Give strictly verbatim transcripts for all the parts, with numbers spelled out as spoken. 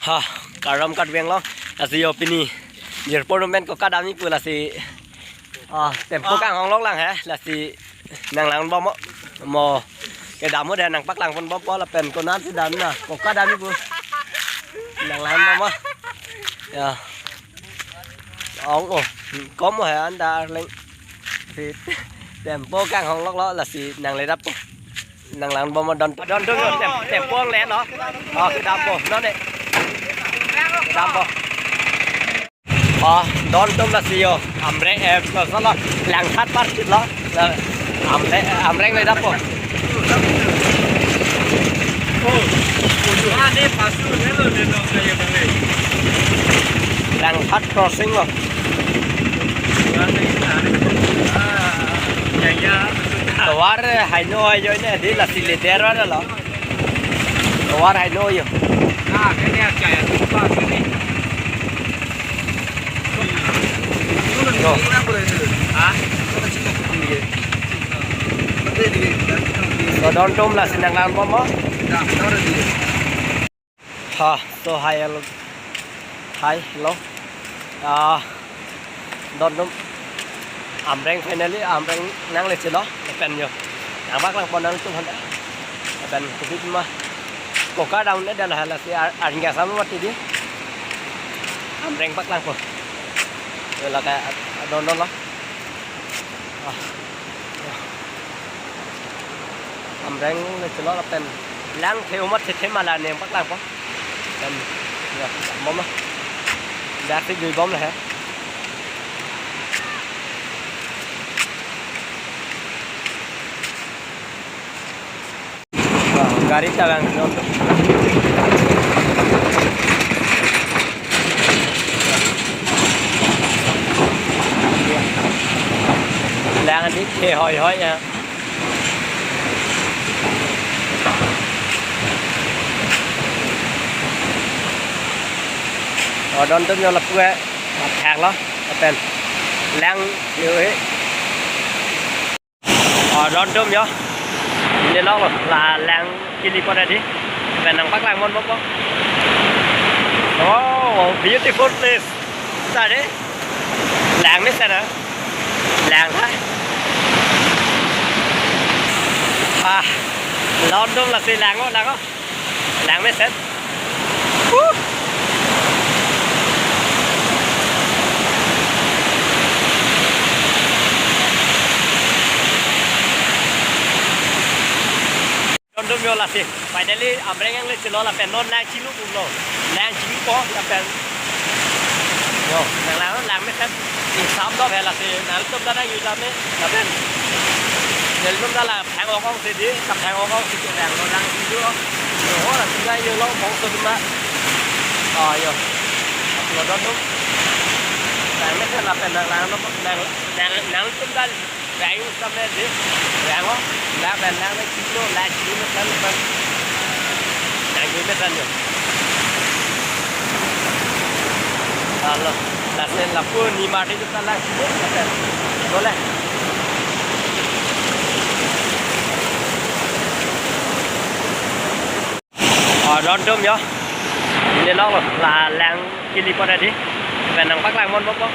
Ha, kardom kardom lo. Lasi yo pini jirpo rumen ko kadam ni pu lasi. Ah, tempo kanghonglok lang he. Lasi nanglangbom mo. Mo kedam mo dei nangpaklangponbompo lapen konatsi dam na. Ko kadam ni pu. Nanglangbom mo. Ya. Ong o. Kom mo he an darling. Si tempo kanghonglok lo lasi nangledappo. Nanglangbom mo don don don tem, tempo ang le no. Oh, kedampo. Non dei. Kedampo. Oh, don atum lasi yo. Amreng, eh, so, so lo. Langthat parkit lo. La, Amreng, Amreng ledappo. Langthat crossing lo. Tovar haino ajoine dei lasi leder lo. Tovar haino ajo. Yo. So don atum lasi nanglangbom mo. Ha, so hi, hello. Hi, hello. Ah, don atum. Amreng finally, Amreng nangle chelo, lapen yo. Nangpaklangpon nangtum handa. Lapen covid ma. Ko kadam ne dan hala si ar-, arnya sama mati dei. Amreng paklangpo. Yo la ka don don lo. Ah. Amreng le chelo lapen lang the umat the the mala ne paklangpo. Lapen ya, bom lo. Dak si dui bom le he. Gari ta bang. Lang dei ke hoi hoi ya. Oh, don atum yo lapu eh. Thang lo, lapen lang yo eh. Oh, don atum yo. Neli lo, la lang kili pon dei. Lapen nangpaklangponbompo. Oh, beautiful place. Sa dei. Lang mesen na. Lang ha. Ah. Don atum lasi lang o, lang o. Lang mesen. Huh. Don atum yo lasi. Finally, Amreng nangle chelo lapen non lang chinglu pulo. Lang chingpo lapen. Yo, nanglang lang mesen. Insam do he lasi. Nangtum ta nang yu dam me. Lapen. Nangtum ta la phang ong ong si dei. Kaphang ong ong si dei lang lo lang chinglu. Yo, ho la sila yo lo mong so duma. Ah, yo. Aplo don atum. Lang mesen lapen nanglang lo nang nang nangtum ta. Rang samne dei, rang o, la ben lang le chinglu, la chinglu mesen pen. Rang chinglu mesen yo. Alo, lasen lapu ni mati kita lang chinglu mesen. Boleh. Oh, don atum yo. Neli lo, la lang kili pon dei. Lapen nangpaklangponbompo.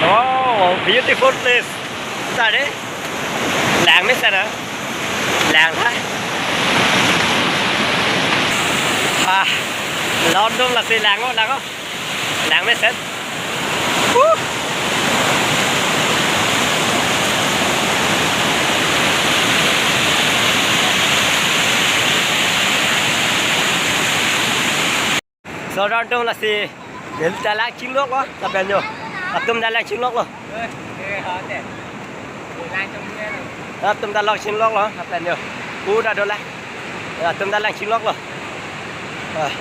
Oh, beautiful place. Sa dei. Lang mesen na. Lang ha. Ah. Don atum lasi lang o, lang o. Lang mesen. Huh. So don atum lasi. Neli ta lang chinglok lo, lapen yo. Latum ta lang chinglok lo. Latum ta lang chinglok lo, lapen yo. Udah dola. Latum ta lang chinglok lo. Ah.